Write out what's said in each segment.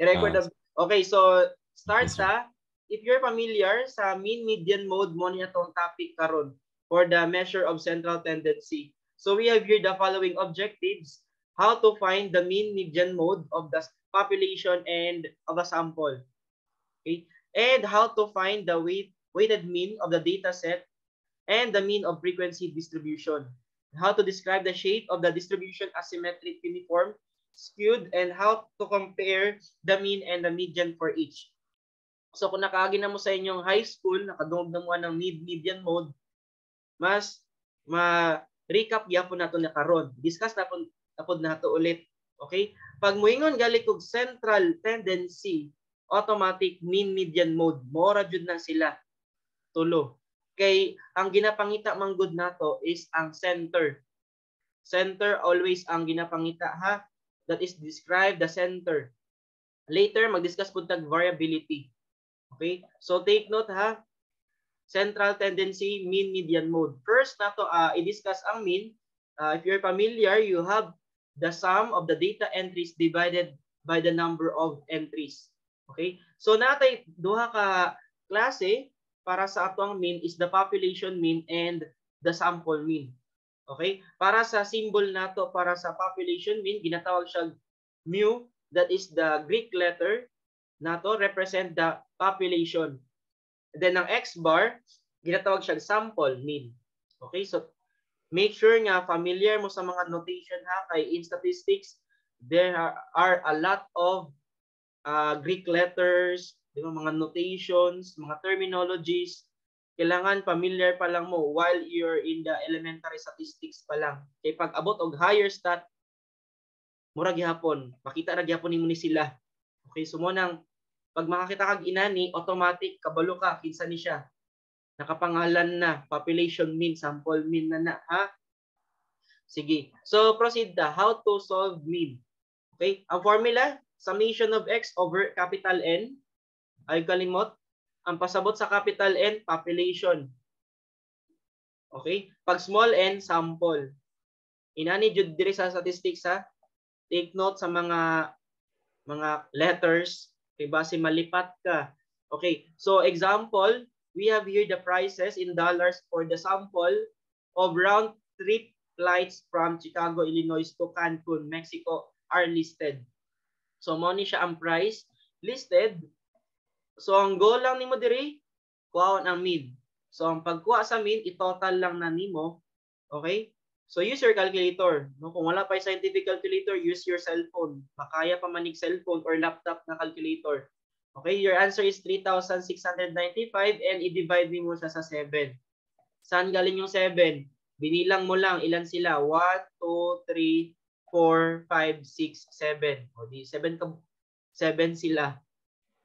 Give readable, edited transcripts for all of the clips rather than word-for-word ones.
I-record Ah. na. Okay, so start Yes, sir. Ta. If you're familiar sa mean, median, mode mo niya tong topic karon for the measure of central tendency. So we have here the following objectives: how to find the mean, median, mode of the population and of a sample. Okay? And how to find the weighted mean of the data set and the mean of frequency distribution. How to describe the shape of the distribution: asymmetric, uniform, skewed, and how to compare the mean and the median for each. So kung nakaagi na mo sa inyong high school, nakadungog na mo ng mean, median, mode, mas ma-recap gyapon nato na karon. Discuss na pud nato ulit. Okay? Pag muingon gali kog central tendency, automatic mean, median, mode, mora jud na sila. Tulo. Kay ang ginapangita man gud nato is ang center. Center always ang ginapangita, ha. That is describe the center. Later mag-discuss pud tag variability. Okay? So take note, ha. Central tendency, mean, median, mode. First nato i-discuss ang mean. If you're familiar, you have the sum of the data entries divided by the number of entries. Okay? So natay duha ka klase para sa atong mean is the population mean and the sample mean. Okay? Para sa symbol nato para sa population mean, ginatawag siya mu, that is the Greek letter nato represent the population. And then ang X bar, ginatawag siya sample mean. Okay? So make sure nga familiar mo sa mga notation, ha, kay in statistics there are a lot of Greek letters, di ba, mga notations, mga terminologies. Kailangan familiar pa lang mo while you're in the elementary statistics pa lang. Kay pag abot og higher stat, mura gihapon, makita ra gihapon nimo ni sila. Okay, so mo nang pag makakita kag inani, automatic kabalo ka kinsa ni siya. Nakapangalan na, population mean, sample mean na na, ha? Sige. So proceed ta, how to solve mean. Okay? Ang formula, summation of x over capital N. Ay kalimot. Ang pasabot sa capital N, population. Okay? Pag small n, sample. Inani jud diri sa statistics, ha. Take note sa mga letters kay base malipat ka. Okay. So example, we have here the prices in dollars for the sample of round trip flights from Chicago, Illinois to Cancun, Mexico are listed. So mo ni siya ang price listed. So ang goal lang nimo diri, kuhaon ang mean. So ang pagkuha sa mean, i-total lang na nimo. Okay? So use your calculator. No, kung wala pa yung scientific calculator, use your cellphone. Makaya pa manig cellphone or laptop na calculator. Okay, your answer is 3,695 and i-divide mo siya sa 7. Saan galing yung 7? Binilang mo lang ilan sila? 1, 2, 3, 4, 5, 6, 7. O di 7 ka, 7 sila.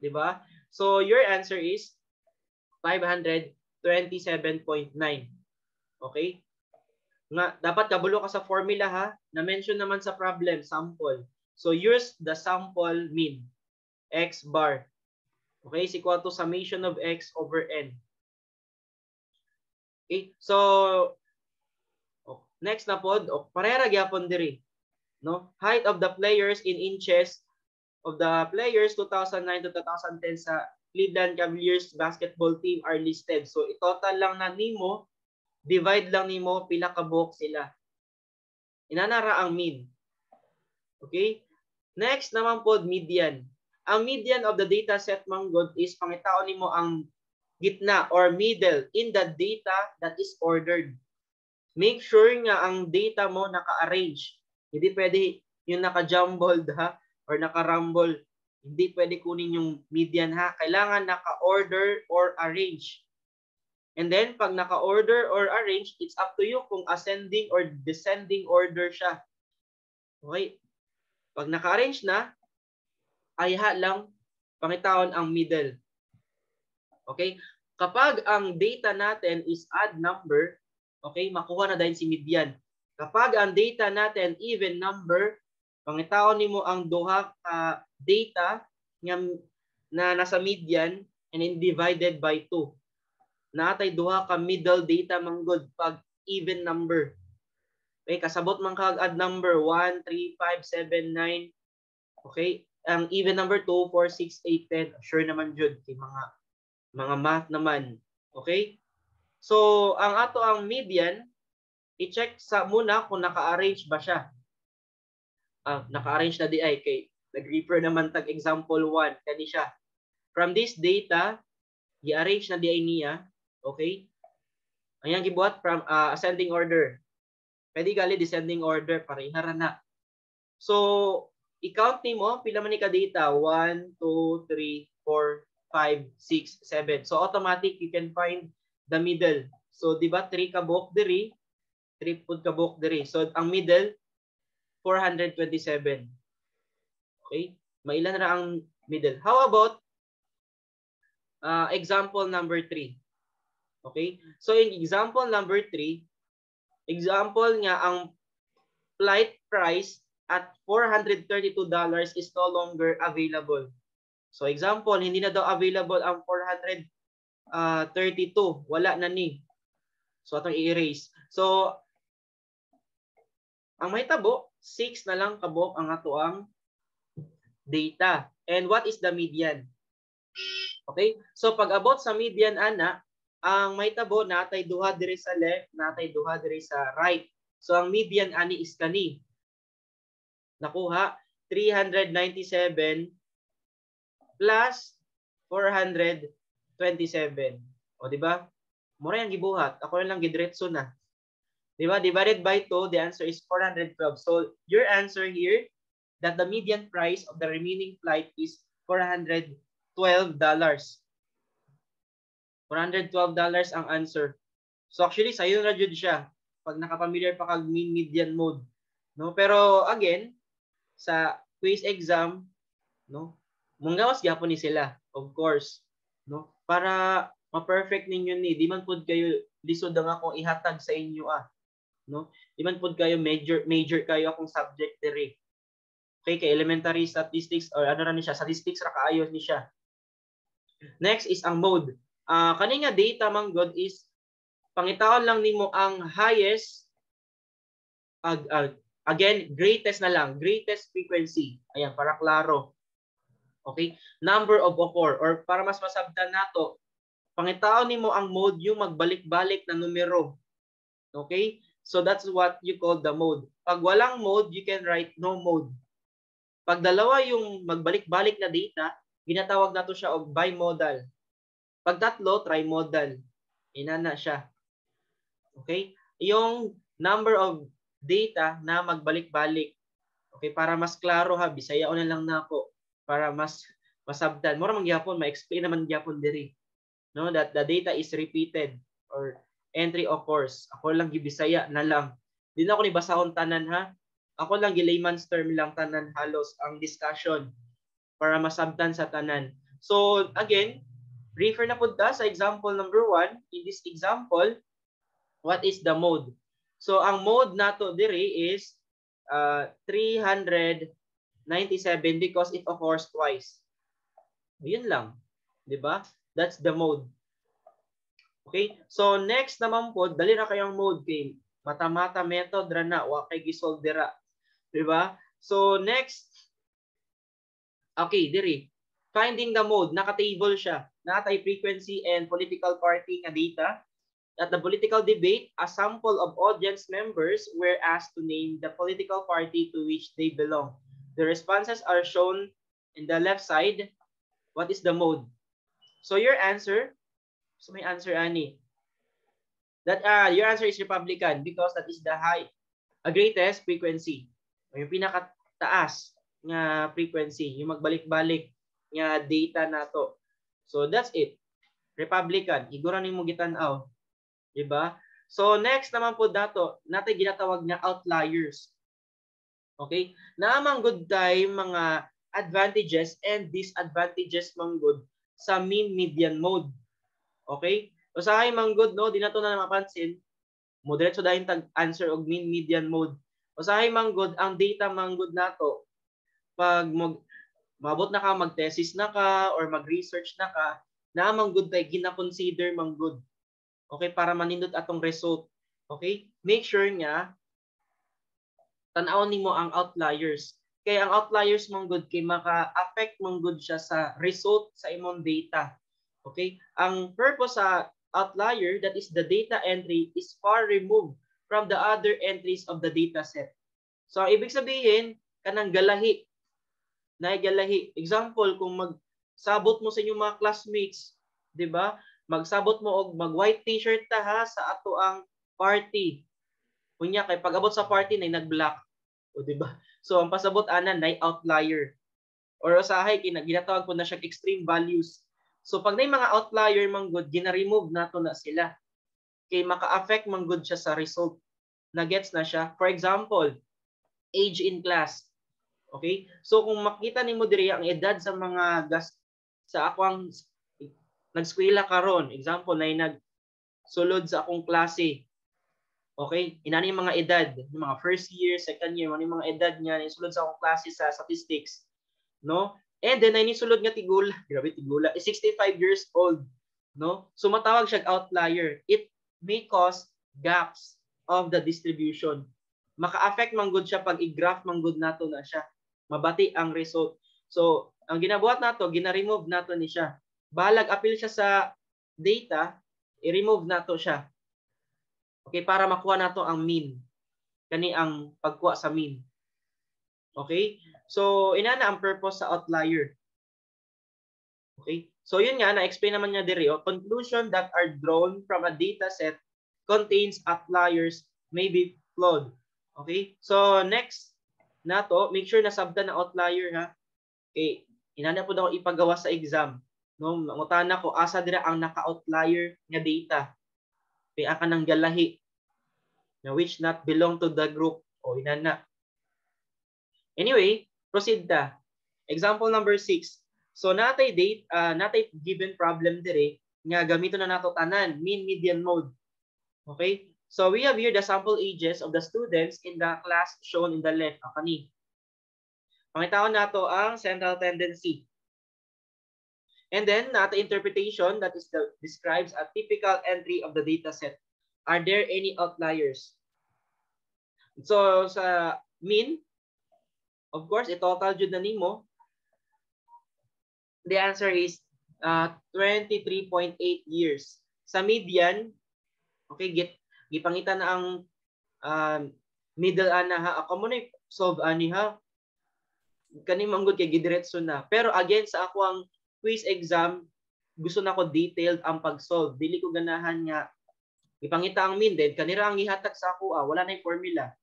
'Di ba? So your answer is 527.9. Okay? Nga dapat kabulo ka sa formula, ha. Na-mention naman sa problem sample. So use the sample mean, x bar. Okay, is equal to summation of x over n. Okay? So oh, next na pod, oh, parehara gyapon diri. No? Height of the players in inches of the players 2009 to 2010 sa Cleveland Cavaliers basketball team are listed. So i-total lang na nimo, divide lang nimo pila ka buhok sila. Inana ra ang mean. Okay? Next naman pod, median. Ang median of the data set man gud is pangitaon nimo ang gitna or middle in the data that is ordered. Make sure nga ang data mo naka-arrange. Hindi pwede yung naka-jumbled, ha, or naka-rumble. Hindi pwede kunin yung median, ha. Kailangan naka-order or arrange. And then pag naka-order or arrange, it's up to you kung ascending or descending order siya. Okay? Pag naka-arrange na, ayha lang pangitaon ang middle. Okay? Kapag ang data natin is odd number, okay, makuha na dahil si median. Kapag ang data natin even number, pangitaon nimo ang duha ka data nga na nasa median and then divided by 2. Natay duha ka middle data manggod pag even number. Okay, kasabot man kag odd number 1, 3, 5, 7, 9. Okay? Ang even number 2, 4, 6, 8, 10, sure naman jud kay mga math naman. Okay? So, ang ato ang median, i-check sa muna kung naka-arrange ba siya. Ah, naka-arrange na di ay kay nag-refer naman tag example 1 kani siya. From this data, i-arrange na di ay niya, okay? Ang iyang gibuhat from ascending order. Pwede gali descending order, pareha ra na. So, i-count nimo pila man ni ka data? 1, 2, 3, 4, 5, 6, 7. So automatic you can find the middle. So di ba 3 ka buok diri, 3 pud ka buok diri. So ang middle 427. Okay? Mailan ra ang middle. How about example number 3? Okay? So in example number 3, example nga ang flight price at $432 is no longer available. So example, hindi na daw available ang 432. Wala na ni. So atong i-erase. So ang mahitabo, 6 na lang kabuok ang atoang data. And what is the median? Okay? So pag abot sa median ana, ang mahitabo natay duha diri sa left, natay duha diri sa right. So ang median ani is kani. Nakuha 397 plus 427. O, di ba? Mura yung gibuhat. Ako lang gidiretso na. Di ba? Divided by 2, the answer is 412. So, your answer here, that the median price of the remaining flight is $412. $412 ang answer. So, actually, sayo na jud siya pag nakapamilyar pa kag mean, median, mode. No? Pero, again, sa quiz exam, no, munggawas gyapon ni sila, of course, no? Para ma-perfect ninyo ni, di man pud kayo lisod ang akong ihatag sa inyo ah, no? Di man pud kayo major major kayo akong subject diri. Okay, kay elementary statistics or ano ra ni siya, statistics ra kaayo ni siya. Next is ang mode. Kani nga data man god is pangitaon lang nimo ang highest, again, greatest na lang, greatest frequency. Ayan, para klaro. Okay? Number of occur or para mas masabtan nato, pangitaon nimo ang mode yung magbalik-balik na numero. Okay? So that's what you call the mode. Pag walang mode, you can write no mode. Pag dalawa yung magbalik-balik na data, ginatawag nato siya og bimodal. Pag tatlo, trimodal. Inana siya. Okay? Yung number of data na magbalik-balik. Okay, para mas klaro ha, Bisaya na lang nako para mas masabtan. Mura man gyapon, ma-explain naman gyapon diri. No, that the data is repeated or entry occurs. Ako lang gibisaya na lang. Di na ako ni basahon tanan ha. Ako lang gi-layman's term lang tanan halos ang discussion para masabtan sa tanan. So again, refer na pud ta sa example number 1. In this example, what is the mode? So ang mode nato diri is 397 because it occurs twice. Yun lang. 'Di ba? That's the mode. Okay? So next naman po, dali ra kayong mode kay mata-mata method ra na, wa kay gisolve dira. 'Di ba? So next, okay, diri. Finding the mode, naka-table siya. Natay frequency and political party nga data. At the political debate, a sample of audience members were asked to name the political party to which they belong. The responses are shown in the left side. What is the mode? So your answer, so may answer ani. That your answer is Republican because that is the high, a greatest frequency. O yung pinakataas nga frequency, yung magbalik-balik nga data nato. So that's it. Republican, igura nimo gitan-aw. Diba? So next naman po dato, natay ginatawag nga outliers. Okay? Naamang good time mga advantages and disadvantages man good sa mean, median, mode. Okay? Usahay man good, no, di nato na mapansin. Mo diretso dayon tag answer og mean, median, mode. Usahay man good ang data man good nato pag mag maabot na ka, mag-thesis na ka or mag-research na ka, naa man good tay gina-consider man good. Okay, para manindot atong result. Okay? Make sure nga tan-awon nimo ang outliers. Kay ang outliers man gud kay maka-affect man gud siya sa result sa imong data. Okay? Ang purpose sa outlier, that is, the data entry is far removed from the other entries of the data set. So, ang ibig sabihin, kanang galahi. Naigalahi. Example, kung magsabot mo sa inyong mga classmates, di ba? Magsabot mo og mag white t-shirt ta ha sa ato ang party. Unya kay pag-abot sa party nay nag-black. O, di ba? So ang pasabot ana nay outlier. Or usahay kina ginatawag po na siya extreme values. So pag nay mga outlier man gud, gina-remove nato na sila. Kay maka-affect man gud siya sa result. Na gets na siya. For example, age in class. Okay? So kung makita nimo diri ang edad sa mga gas sa akwang nagskwela karon, example nay nagsulod sa akong klase. Okay? Inani yung mga edad, yung mga first year, second year, mga edad niya isulod sa akong klase sa statistics, no? And then ay nisulod nga tigula, grabe tigula, 65 years old, no? So matawag siya outlier. It may cause gaps of the distribution. Maka-affect man gud siya pag i-graph man gud nato na siya. Mabati ang result. So, ang ginabuhat nato, gina-remove nato ni siya. Bahalag apil siya sa data, i-remove nato siya. Okay, para makuha nato ang mean. Kani ang pagkuha sa mean. Okay? So, inana ang purpose sa outlier. Okay? So, yun nga, na-explain naman niya diri. Oh, conclusion that are drawn from a data set contains outliers may be flawed. Okay? So, next nato, make sure na sabta na outlier ha. Okay, inana po daw ipagawa sa exam. No, mangutana ko asa dira ang naka-outlier nga data. Kay aka nang galahi na which not belong to the group o inana. Anyway, proceed ta. Example number 6. So natay date, natay given problem dire nga gamiton na nato tanan, mean, median, mode. Okay? So we have here the sample ages of the students in the class shown in the left. O, kani. Pangitaon nato ang central tendency. And then, nato interpretation that is the describes a typical entry of the data set. Are there any outliers? So, sa mean, of course, i-total jud na nimo. The answer is 23.8 years. Sa median, okay, get gipangita na ang middle ana ha. Ako mo na solve ani ha. Kani manggod kay gidiretso na. Pero again, sa ako ang quiz exam, gusto na ko detailed ang pag-solve. Dili ko ganahan nga ipangita ang mean then kanira ang gihatag sa ako, wala na yung formula.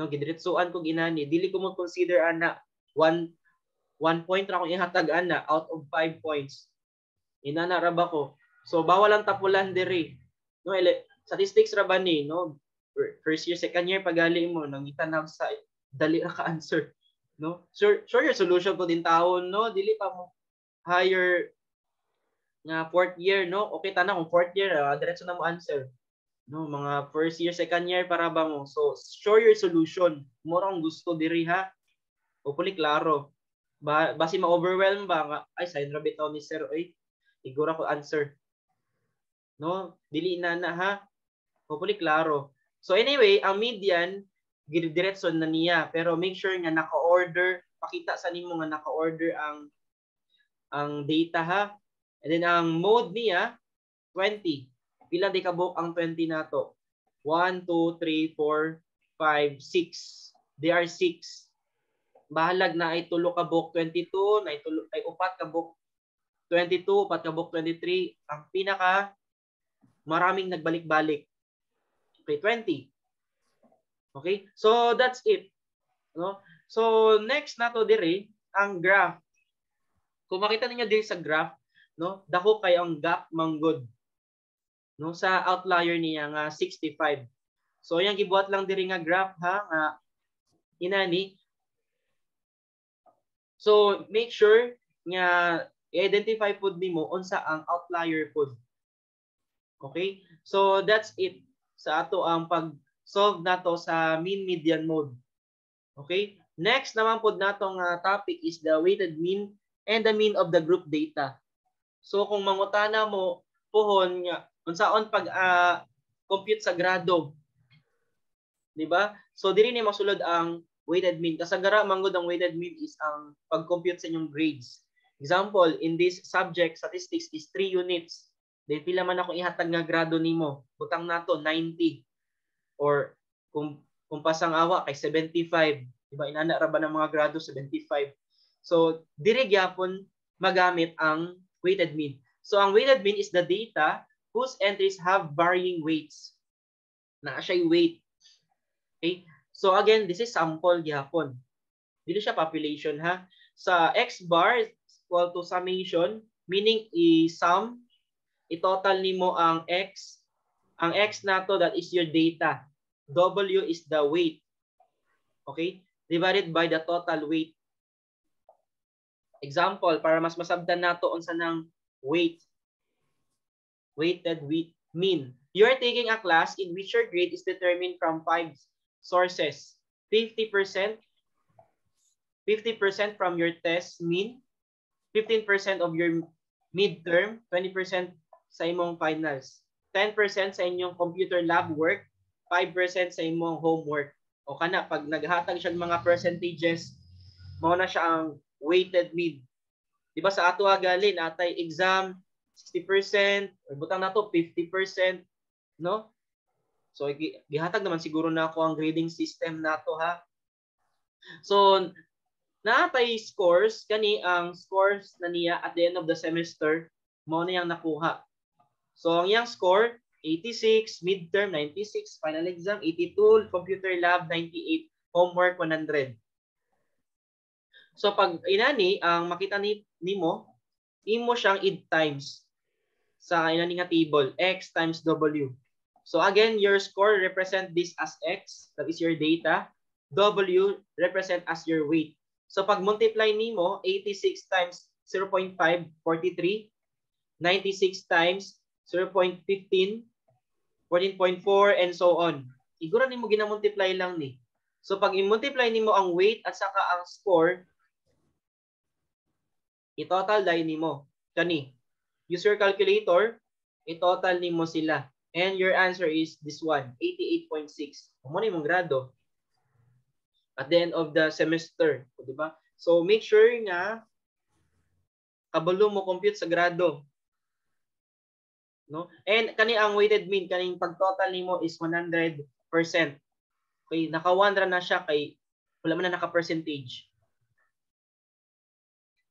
No, gidiretsoan ko ginani. Dili ko mo consider ana 1 point ra akong ihatag ana out of 5 points. Inana ra ba ko? So bawal ang tapulan diri. No, statistics ra ba ni, no? First year, second year pagali mo nangita na sa dali ra ka answer, no? Sure, sure your solution ko din taon, no? Dili pa mo higher nga fourth year, no? Okay tana kung fourth year, diretso na mo answer. No, mga first year, second year para ba mo. So, show your solution. Mura ang gusto diri ha. Hopefully klaro. Ba basi ma-overwhelm ba nga ay sign ra bitaw ni sir oy. Igura ko answer. No, dili na na ha. Hopefully klaro. So anyway, ang median gidiretso na niya pero make sure nga naka-order, pakita sa nimo nga naka-order ang data ha. And then ang mode niya 20. Pila di kabuok ang 20 nato? 1, 2, 3, 4, 5, 6. They are 6. Bahalag na ay tulo ka buok 22, na ay tulo ay upat ka buok 22, upat ka buok 23, ang pinaka maraming nagbalik-balik. Okay, 20. Okay? So that's it. No? So next nato diri ang graph. Kung makita ninyo diri sa graph, no, dako kay ang gap manggod, no, sa outlier niya nga 65. So yang gibuhat lang diri nga graph ha nga inani. So make sure nga i-identify pud nimo unsa ang outlier pud. Okay? So that's it sa ato ang pag-solve nato sa mean, median, mode. Okay? Next naman pud nato nga topic is the weighted mean and the mean of the group data. So kung mangutana mo puhon nga unsaon pag compute sa grado, di ba? So diri ni masulod ang Weighted mean. Kasagara manggod ang weighted mean is ang pag-compute sa inyong grades. Example, in this subject, statistics is 3 units. Then pila man ako ihatag nga grado nimo? Butang nato 90 or kung pasang awa kay 75. Diba inana ra ba ng mga grado 75? So diri gyapon magamit ang weighted mean. So ang weighted mean is the data whose entries have varying weights. Naa siya weight. Okay? So again, this is sample gyapon. Dili siya population ha. Sa x bar is equal to summation, meaning i-sum, i-total nimo ang x. Ang x nato, that is your data. W is the weight. Okay? Divided by the total weight. Example, para mas masabtan nato unsa nang weight. Weighted weight mean. You are taking a class in which your grade is determined from five sources. 50% from your test mean, 15% of your midterm, 20% sa imong finals, 10% sa inyong computer lab work, 5% sa imong homework. O kana, pag naghatag siya mga percentages, mao na siya ang weighted mean. Di ba sa ato gali natay exam 60% or butang nato 50%, no? So gihatag naman siguro na ako ang grading system nato ha. So naatay scores, kani ang scores na niya at the end of the semester mao na yang nakuha. So ang iyang score 86, midterm 96, final exam 82, computer lab 98, homework 100. So pag inani ang makita ni nimo, imo siyang id times sa inani nga table, x times w. So again, your score represent this as x, that is your data. W represent as your weight. So pag multiply nimo, 86 times 0.5, 43. 96 times 0.15, 14.4, and so on. Igura nimo gina-multiply lang ni. So pag i-multiply nimo ang weight at saka ang score, i-total dahil nimo. Kani. Use your calculator, i-total nimo sila. And your answer is this one, 88.6. Mao na imong grado at the end of the semester, di ba? So make sure nga kabalo mo compute sa grado. No? And kani ang weighted mean, kaning pag-total nimo is 100%. Okay, naka 1 ra na siya kay wala man na naka-percentage.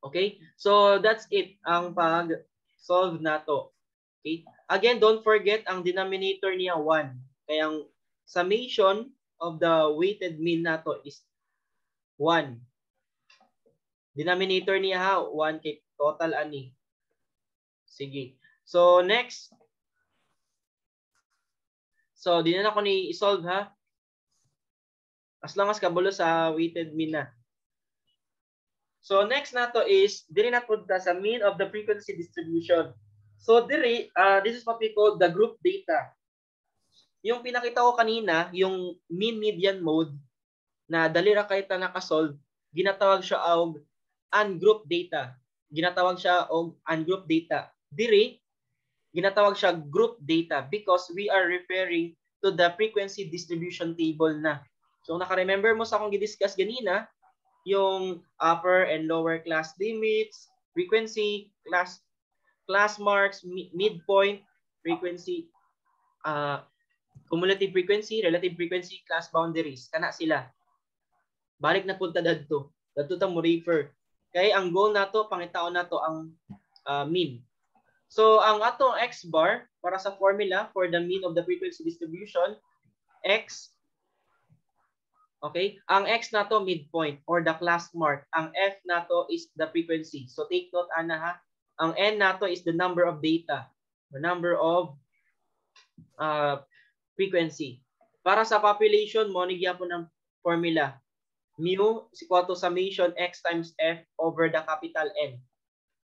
Okay? So that's it ang pag-solve nato. Okay? Again, don't forget ang denominator niya 1. Kaya ang summation of the weighted mean nato is 1. Denominator niya ha, 1 kay total ani. Sige. So next. So di na ako ni i-solve ha. As long as kabalo sa weighted mean na. So next nato is diri na pud ta sa mean of the frequency distribution. So diri this is what we call the group data. Yung pinakita ko kanina, yung mean, median, mode na dali ra kay ta nakasolve, ginatawag siya og ungrouped data. Ginatawag siya og ungrouped data. Diri ginatawag siya group data because we are referring to the frequency distribution table na. So naka-remember mo sa akong gi-discuss ganina, yung upper and lower class limits, frequency, class marks, midpoint, frequency, cumulative frequency, relative frequency, class boundaries. Kana sila. Balik na punta dadto. Dadto ta mo refer. Kay ang goal nato, pangitaon nato ang mean. So ang atong x bar para sa formula for the mean of the frequency distribution, x. Okay? Ang x nato midpoint or the class mark. Ang f nato is the frequency. So take note ana ha. Ang n nato is the number of data, the number of frequency. Para sa population, mo ni gyapon ang formula. Mu is equal to summation x times f over the capital N.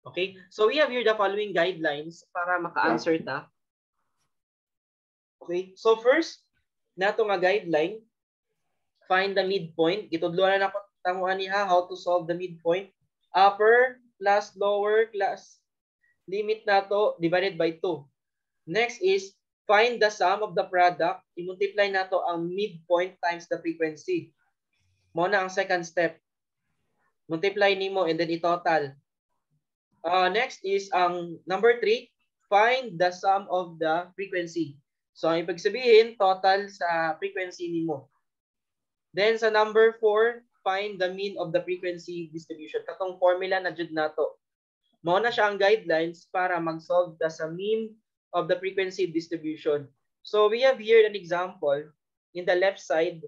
Okay? So we have here the following guidelines para maka-answer ta. Okay? So first, nato nga guideline, find the midpoint. Gitudloan na nako tamo ani ha how to solve the midpoint. Upper plus lower class limit nato divided by 2. Next is find the sum of the product. I-multiply nato ang midpoint times the frequency. Mao na ang second step. Multiply nimo and then i-total. Next is ang number 3, find the sum of the frequency. So, ang ibig sabihin, total sa frequency nimo. Then sa number 4, find the mean of the frequency distribution. Katong formula na jud nato. Mao na siya ang guidelines para mag-solve ta sa mean of the frequency distribution. So we have here an example in the left side.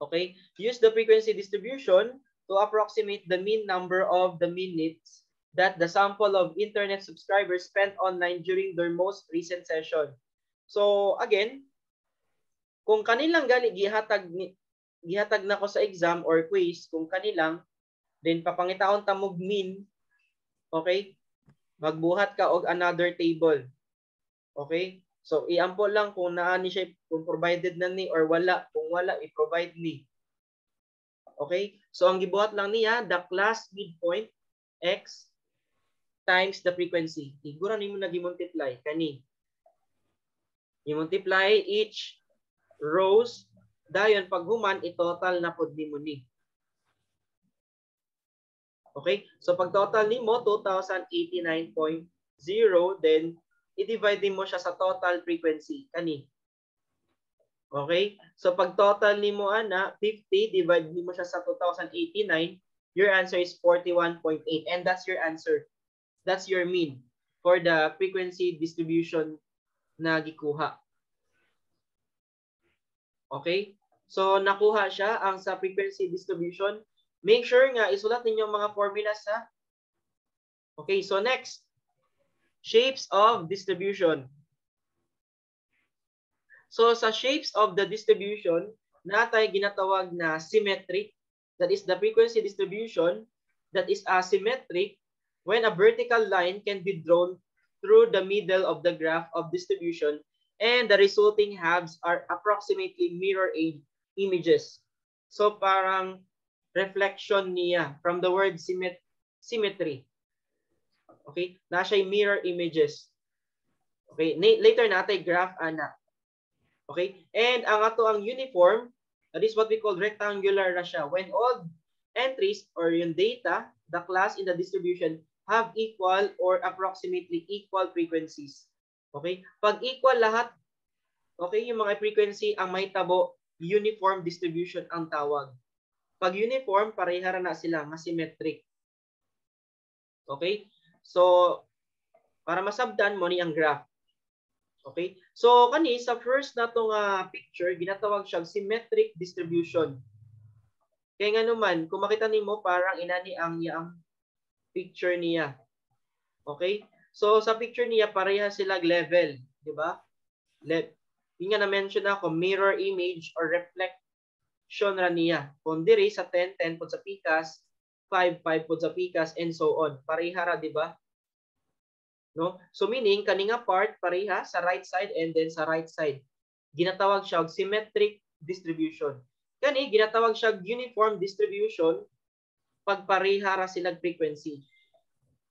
Okay, use the frequency distribution to approximate the mean number of the minutes that the sample of internet subscribers spent online during their most recent session. So again, kung kanilang gani gihatag na ko sa exam or quiz, kung kanilang then papangitaon ta mog mean, okay? Magbuhat ka og another table. Okay? So iampo lang kung naa ni siya, kung provided na ni or wala. Kung wala, i-provide ni. Okay? So ang gibuhat lang niya, the class midpoint x times the frequency. Igura nimo na gi-multiply kani. I-multiply each rows, dayon paghuman i-total na pud nimo ni. Okay? So pag total nimo 2089.0, then i-divide mo siya sa total frequency kani. Okay? So pag total nimo ana 50, divide nimo siya sa 2089, your answer is 41.8 and that's your answer. That's your mean for the frequency distribution na gikuha. Okay? So nakuha siya ang sa frequency distribution. Make sure nga isulat ninyo ang mga formulas ha. Okay, so next, shapes of distribution. So sa shapes of the distribution, natay ginatawag na symmetric. That is the frequency distribution that is asymmetric when a vertical line can be drawn through the middle of the graph of distribution and the resulting halves are approximately mirror images. So parang reflection niya from the word symmetry. Okay? Na siya mirror images. Okay? Later natay graph ana. Okay? And ang ato ang uniform, that is what we call rectangular na siya. When all entries or yung data, the class in the distribution have equal or approximately equal frequencies. Okay? Pag equal lahat, okay, yung mga frequency ang may tabo, uniform distribution ang tawag. Pag uniform, pareha na sila, nga symmetric. Okay? So, para masabtan mo ni ang graph. Okay? So, kani sa first na tong picture, ginatawag siyang symmetric distribution. Kaya nga naman, kung makita nimo parang inani ang iyang picture niya. Okay? So, sa picture niya, pareha sila level. Di ba? Yun nga na-mention ako, mirror image or reflection ra niya. Kung diri sa 10, 10 po sa pikas, 5, 5 po sa pikas, and so on. Pareha ra, di ba? No? So meaning, kani nga part pareha sa right side and then sa right side. Ginatawag siya og symmetric distribution. Kani ginatawag siya uniform distribution pag pareha ra sila frequency.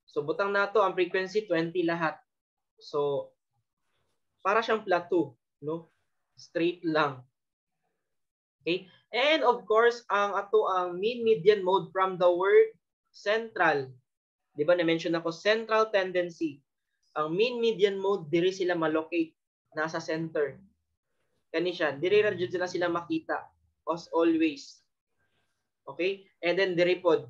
So butang nato ang frequency 20 lahat. So para siyang plateau, no? Straight lang. Okay? And of course, ang ato ang mean, median, mode from the word central. Di ba na-mention ako central tendency? Ang mean, median, mode, diri sila malocate, nasa center. Kani siya, diri ra jud sila makita as always. Okay? And then diri pod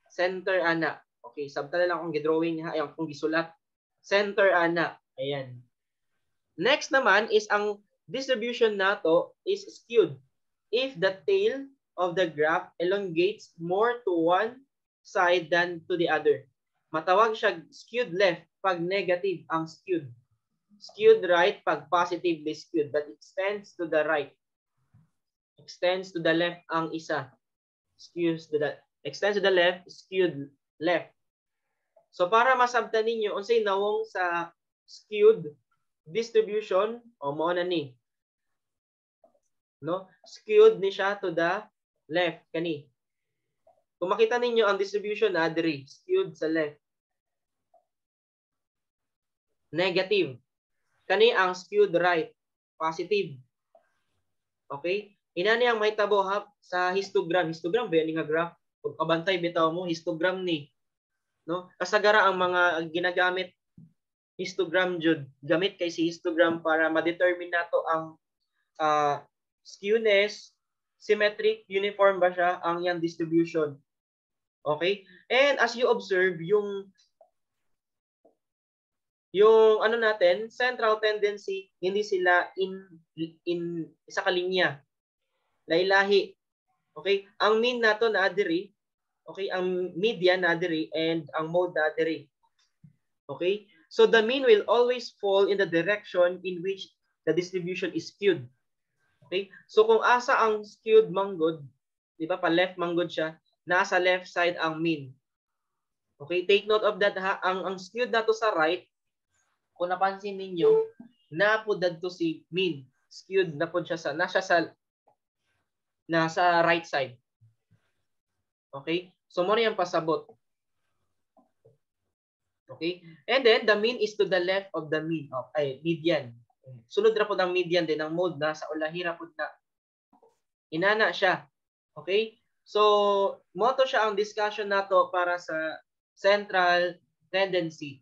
center ana. Okay, sabta na lang akong gidrawing ha, ay akong gisulat. Center ana. Ayan. Next naman is ang distribution nato is skewed if the tail of the graph elongates more to one side than to the other. Matawag siya skewed left pag negative ang skewed. Skewed right pag positively skewed, but extends to the right. Extends to the left ang isa. Skews to the extends to the left, skewed left. So para masabtan ninyo unsay nawong sa skewed distribution, o mao na ni. No? Skewed ni siya to the left kani. Kung makita ninyo ang distribution na diri, skewed sa left. Negative. Kani ang skewed right, positive. Okay? Inani ang mahitabo ha sa histogram. Histogram ba nga graph? Kung kabantay bitaw mo, histogram ni. No? Kasagara ang mga ginagamit histogram jud. Gamit kay si histogram para ma-determine nato ang skewness, symmetric, uniform ba siya ang yang distribution. Okay? And as you observe, yung ano natin, central tendency, hindi sila in isa ka linya. Lahi-lahi. Okay? Ang mean nato na diri, okay, ang median na diri and ang mode na diri. Okay? So the mean will always fall in the direction in which the distribution is skewed. Okay? So kung asa ang skewed manggod, di ba, pa left manggod siya, nasa left side ang mean. Okay, take note of that ha. Ang skewed nato sa right, kung napansin ninyo, napud to si mean. Skewed na pud siya sa nasa sa nasa right side. Okay? So mo na pasabot. Okay? And then the mean is to the left of the mean of ay median. Sulod ra pud ang median din ang mode na sa ulahi ra pud na. Inana siya. Okay? So, mo to siya ang discussion nato para sa central tendency.